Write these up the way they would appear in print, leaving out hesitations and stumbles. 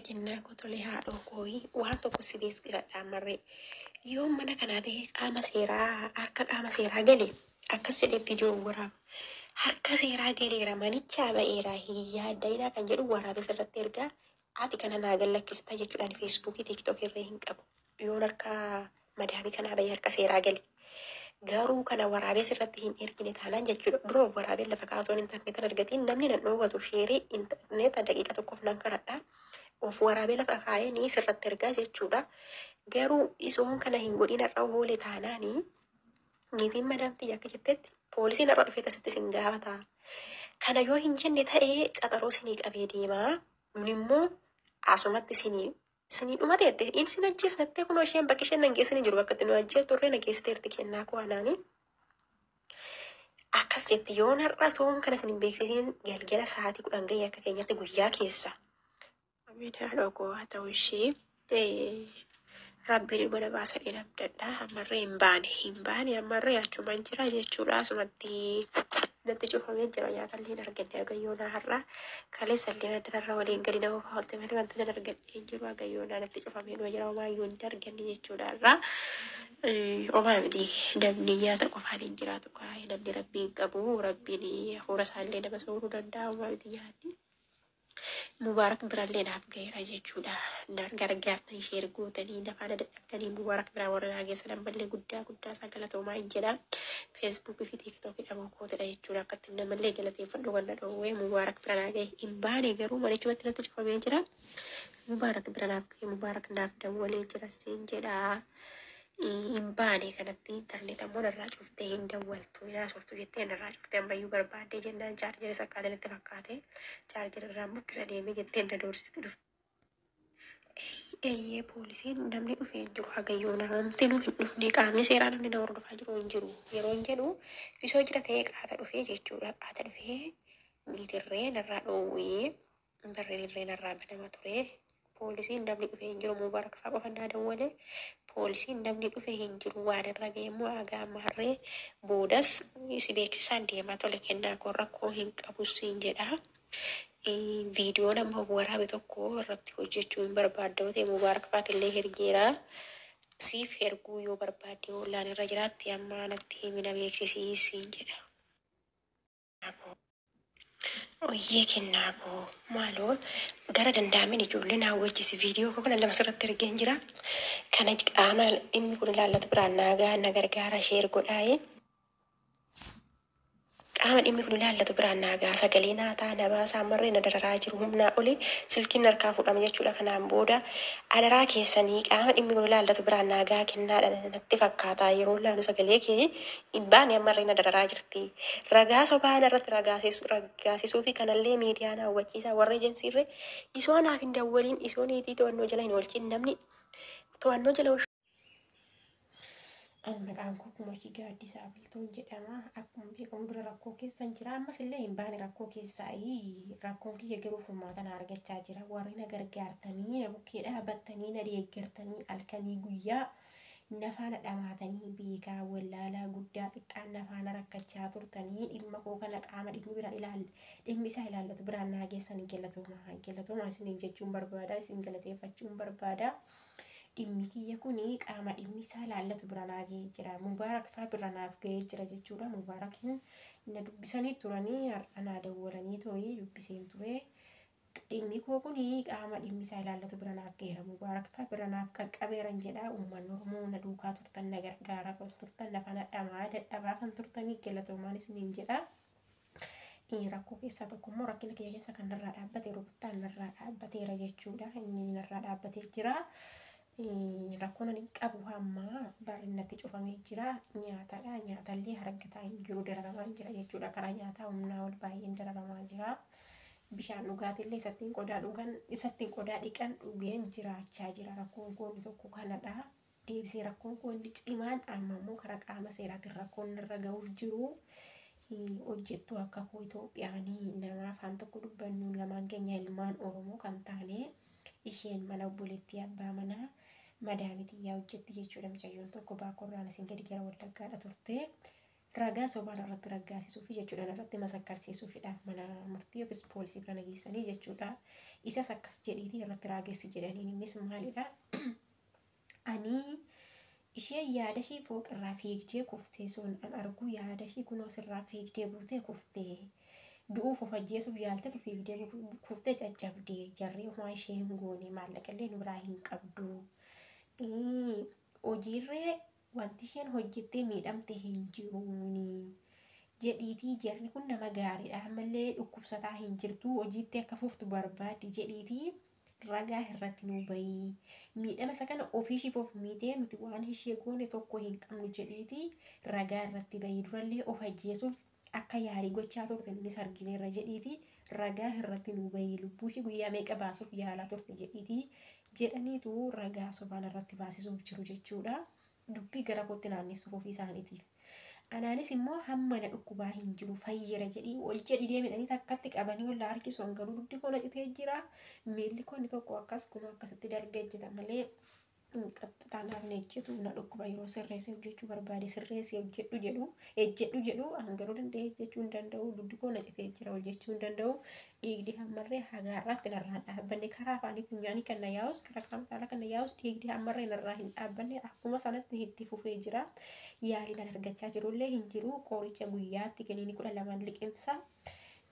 Kennaa koo tolee haadhoo kooyi waan tokko si beeksifadha ammarree. Yoo mana kanaa bahee qaama seeraa harka qaama seeraa gale akkas jedhee viidiyoo waraaba. Harka seeraa galeera manichaa ba'eera hiyyaa kan jedhu waraabes irratti ergaa ati kana naa gallakkista jechuudhaan Feesbuukii, TikTok irree hin qabu. Yoon harka madaamii kanaa bahee harka seeraa gale. Garuu kana waraabes irratti hin ergine taanaan jechuudha. Dura waraabeen lafa kaatoon intarneetan argatiin namni nan dhoowwatu sheerii intarneeta daqiiqa tokkoof nan karadha. Of waraabee lafa kaa'ee ni sirratti ergaa jechuudha. Garuu isoon kana hin godhin har'a oole taanaanii niitiin madaamtii akka jettetti poolisiin har'a dhufee tasitti sin gaafata. Kana yoo hin jenne ta'ee qaxaroo sinii qabee deemaa. Nun immoo asumatti sinii dhumateette inni sin ajjeesnattee kunoo isheen bakki isheen nan geessini jiru bakka itti nu ajjeestu turre na geessiteerti kennaa koo anaanii. Akkas jetti yoon har'a toon kana sin hin beeksisiin galgala sa'aatii 10 gahee akka keenyatti guyyaa keessa. Amiin haadhoo koo haa ta'u ishee rabbiin mana baasa dheerabdadha. Ammarree hin baane hin baane ammarree achumaan jira jechuudha. Asumatti natti cufamee jira nyaatallee hin arganne hagayyoonaa har'a. Kaleessa illee wanta waliin gadi nama fa'aa malee wanta nan argadhe hin jiru hagayyoonaa natti cufamee numa jira homaayyuu hin arganne jechuudha har'a. Homaa miti namni nyaata qofaan hin jiraatu kaa'ee namni rabbiin qabu rabbiin hafuura isaallee nama sooruu danda'a homaa miti nyaanni. Mubaarak birallee naaf gaheera jechuudha. Gargaartanii ishee ergootanii nafaana dadhabdanii Mubaarak biraa warra naa geessan ammallee guddaa guddaa isaa galatoomaa hin jedha. Feesbuukii fi TikTokii dhabuu kootidha jechuudha. Akka ittiin namallee galateeffadhu kan na dhoowwee Mubaarak bira naa gahe hin baane garuu manichumatti natti cufamee jira. Mubaarak bira naaf gahe Mubaarak naaf dawwalee jira siin jedha. Hin baane kanatti intarneet ammoo narraa cuftee hin dawwaltu haasoftu jettee narraa cuftee ammayyuu barbaaddee jennaan chaarjera sakkaate natti fakkaate chaarjera irraa buqqisa deemee jettee na doorsisti dhufte. Eeyyee poolisiin namni dhufee hin jiru hagayyoon homti nu hin dhufne qaamni seeraa namni na hordofaa jiru hin jiru yeroo hin jedhu isoo jira ta'ee qaata dhufee jechuudha qaata dhufee niitirree narraa dhoowwee barreen irree narraa banama ture. Poolisiin namni dhufee hin jiru Mubaarak fa'aa qofa naa dawwale. Poolisiin namni dhufe hin jiru waan irra ga'e immoo haga ammaarree boodas si beeksisaan deemaa tole kennaa koo rakkoo hin qabu siin jedha. Viidiyoo nama waraabe tokko irratti hojjechuu hin barbaadda yoo ta'e Mubaarak fa'aatillee ergeera. Siif erguu yoo barbaadde ollaan irra jiraatti amma natti himi na beeksisii siin jedha. Oyyee kennaa koo maaloo gara danda'ameen ijoollee naa hawwachisi viidiyoo koo kana lama sirratti ergeen jira. Kana qaama dhimmi kun ilaallatu biraan naa gahaa na gargaara sheer godhaa'ee. Qaama dhimmi kun ilaallatu biraan naa gahaa sagalee naa ta'a na baasaa ammarree na dararaa jiru humnaa oli silkiin harkaa fuudhama jechuudha kanaan booda adaraa keessanii qaama dhimmi kun ilaallatu biraan naa gahaa kennaadha natti fakkaata yeroo laanu sagalee kee hin baane ammarree na dararaa jirti. Ragaa sobaa narratti raggaasisuu fi kanallee miidiyaa na hawwachiisa warra ejensiirree isoo naaf hin dawwaliin isoo niitii to'annoo jala hin oolchin namni to'annoo jala An maqaan koo Kumoshii Gaaddisaa Bultoon jedhama. Akkuma beekamu dura rakkoo keessan jira. Ammas illee hin baane rakkoo keessaa. Rakkoon kiyya garuu furmaata na argachaa jira. Warri na gargaartanii na bukkee dhaabattanii na deeggartanii halkanii guyyaa na faana dhamaatanii beekaa wallaalaa guddaa xiqqaan na faana rakkachaa turtanii dhimma koo kana qaama dhimmi bira ilaal dhimmi isaa ilaallatu biraan naa geessanii galatoomaa galatoomaa isiniin jechuun barbaada isin galateeffachuun barbaada. Dhimmi kiyya kuni qaama dhimmi isaa ilaallatu bira naa ga'ee jira. Mubaarak fa'aa bira naaf ga'ee jira jechuudha. Mubaarakin na dubbisanii turanii har'a naa dawwalanii tooyi dubbiseen ture. Dhimmi koo kuni qaama dhimmi isaa ilaallatu bira naaf ga'eera. Mubaarak fa'aa bira naaf qaqqabeeran jedha. Uummanni Oromoo na duukaa turtan na gargaaraa kan turtan na faana dhamaa dadhabaa kan turtanii galatoomaan isiniin jedha. Rakkoo keessaa tokko immoo rakkina kiyya keessa kan narraa dhaabbate rukuttaan narraa dhaabbateera jechuudha. Inni narraa dhaabbatee jira. Rakkoon ani qabu hamma barri natti cufamee jira. Nyaatadha. Nyaatallee argataa hin jiru dararamaa jira jechuudha. Karaa nyaataa humnaa ol baay'een dararamaa jira. Bishaan dhugaatiillee isattiin qodaa dhugan isattiin qodaa dhiqan dhugeen jiraachaa jira. Rakkoon koo inni tokko kanadha. Deebisee rakkoon koo inni cimaan amma immoo karaa qaama seeraatiin rakkoon narra ga'uuf jiru. Hojjettuu akka koo Itoophiyaanii nama afaan tokko dubbannu lamaan keenya ilmaan Oromoo kan taane isheen mana obboleettii abbaa manaa madaamii xiyyaa hojjetti jechuudha. Mucayyoon tokko baakkorraan isin gadi gara Wallaggaadha turte. Ragaa sobaan irratti raggaasisuufi jechuudha. Irratti masakkarsiisuufidha. Mana murtii yookiis poolisii bira nageessanii jechuudha. Isas akkas jedhiitii irratti raagessi jedhaniin innis maalidha? Ani ishee yaada ishii fooqirraa fiigdee kuftee sun an argu yaada ishii kunoo asirraa fiigdee buutee kuftee du'uuf of ajjeesuuf yaaltetu fiigdee kuftee caccabdee jarri homaa ishee hin goone maallaqallee nu biraa hin qabdu. Hojiirree wanti isheen hojjettee miidhamte hin jiruuni jedhiitii jarri kun nama gaariidha ammallee dhukkubsataa hin jirtu hojiitti akka fuftu barbaaddi jedhiitii ragaa irratti nu bahii miidhama isa kana ofiishiif of miitee nuti waan ishee goone tokko hin qabnu jedhiitii ragaa irratti bahii durallee of ajjeesuuf akka yaalii gochaa turte nunis argineerra jedhiitii ragaa irratti nu bahii lubbuu ishee guyyaa meeqa baasuuf yaalaa turte jedhiitii jedhaniitu ragaa sobaan irratti baasisuuf jiru jechuudha. Dubbii gara kootti naannessuuf ofii isaaniitiif. Anaanis immoo hamma na dhukkubaa hin jiru fayyera jedhii ol jedhi deemedhanii takkatti qabanii ol harkisu garuu dugdi koo na citee jira. Miilli koo inni tokko akkas kun akkasitti dalga ejjeta malee qaxxataa naaf hin ejjetu na dhukkuba yeroo sirreessee hojjechuu barbaade sirreessee hojjedhu jedhu ejjedhu jedhu an garuu danda'ee ejjechuu hin danda'u dugdi koo na citee jira hojjechuu hin danda'u dhiigdi hammarree hagaarraatti narraa hin dhaabbanne karaa afaanii funyaanii kan na yaa'us karaa qaama saalaa kan na yaa'us dhiigdi hammarree narraa hin dhaabbanne akkuma sanatti itti fufee jira yaaliin an argachaa jirullee hin jiru qoricha guyyaatti kiniinii 12 liqimsa.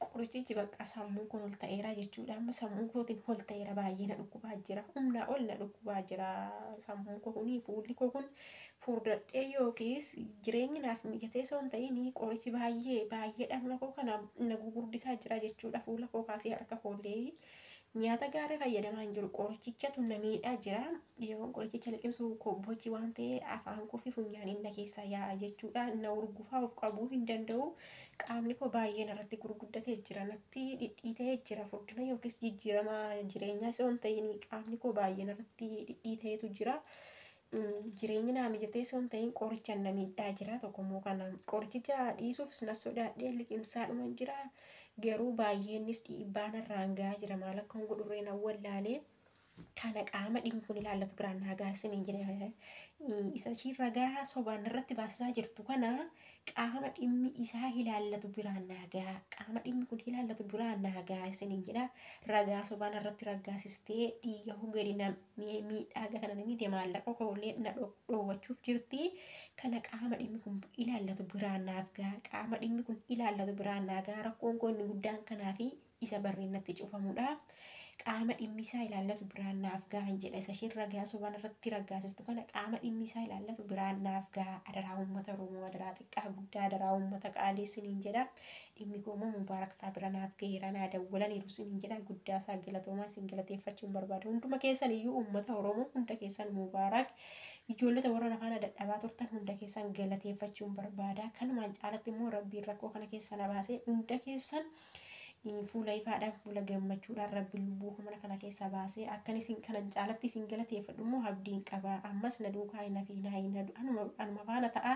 Qorichichi bakka sammuun kun ol ta'eera jechuudha. Amma sammuun kootiin ol ta'eera baay'ee na dhukkubaa jira. Humnaa ol na dhukkubaa jira. Sammuun koo kun fuulli koo kun furdadhee yookiis jireenyi naaf mijatee osoo hin ta'in qorichi baay'ee baay'ee dhagna koo kana na gugurdisaa jira jechuudha. Fuula koo kaasee harka koollee nyaata gaarii fayyadamaa hin jiru. Qorichichatu na miidhaa jira. Yeroo qorichicha liqimsu kobbochi waan ta'e afaan koo fi funyaaniin na keessaa yaa'a jechuudha. Na urgufaa of qabuu hin danda'u. Qaamni koo baay'ee narratti gurguddatee jira. Natti dhidhiitee jira. Furdina yookiis jijjiirama jireenyaa osoo hin ta'in qaamni koo baay'ee narratti dhidhiiteetu jira. Jireenyi naa mijatee osoo hin ta'in qoricha na miidhaa jira. Tokkommoo kana qorichicha dhiisuuf na sodaadhee liqimsaadhuma jira. Garuu baay'eenis dhiibbaa narraan gahaa jira. Maal akka hin godhurree na wallaalee kana qaama dhimmi kun ilaallatu biraan naa gaasiniin jira. Isa ishii ragaa sobaan irratti baasisaa jirtu kana qaama dhimmi isaa ilaallatu biraan naa gahaa. Qaama dhimmi kun ilaallatu biraan naa gaasiniin jedha. Ragaa sobaan irratti raggaasistee dhiiga gadi miidhaa kana namni maallaqa koollee na dhoowwachuuf jirti. Kana qaama dhimmi kun ilaallatu biraan naaf gahaa. Qaama dhimmi kun ilaallatu biraan naa gahaa. Rakkoon koo inni guddaan kanaa fi isa barreen natti cufamudha. Qaama dhimmi isaa ilaallatu biraan naaf gahan jedha. Isa isheen ragaa sobaan irratti raggaasistu kana qaama dhimmi isaa ilaallatu biraan naaf gaha. Adaraa uummata Oromoo, adaraa xiqqaa guddaa, adaraa uummata qaalii isiniin jedha. Dhimmi koo immoo Mubaarak fa'aa bira naaf gaheera naa dawwalaniiru isiniin jedha. Guddaa isaa galatoomaa isin galateeffachuun barbaada. Hunduma keessan iyyuu uummata Oromoo hunda keessan Mubaarak. Ijoollota warra afaan dadhabaa turtan hunda keessan galateeffachuun barbaada. Kanumaan caalatti immoo rabbiin rakkoo kana keessa na baasee hunda keessan fuula ifaadhaan fuula gammachuudhaan rabbiin lubbuu mana kana keessa baasee akkan isin kanan caalatti isin galateeffadhu immoo abdiin qaba. Ammas na duukaa hin hafiin anuma faana ta'a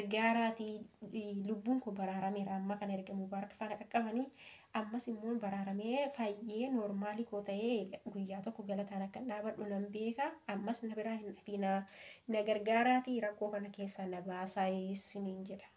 gargaaraatii lubbuun koo baraarameera. Amma kana erga Mubaarak faana qaqqabanii ammas immoo baraaramee fayyee noormaalii koo ta'ee guyyaa tokko galataan akka dhaabadhu nan beeka. Ammas na biraa hin hafiin na gargaaraatii rakkoo kana keessaa na baasaa isiniin jedha.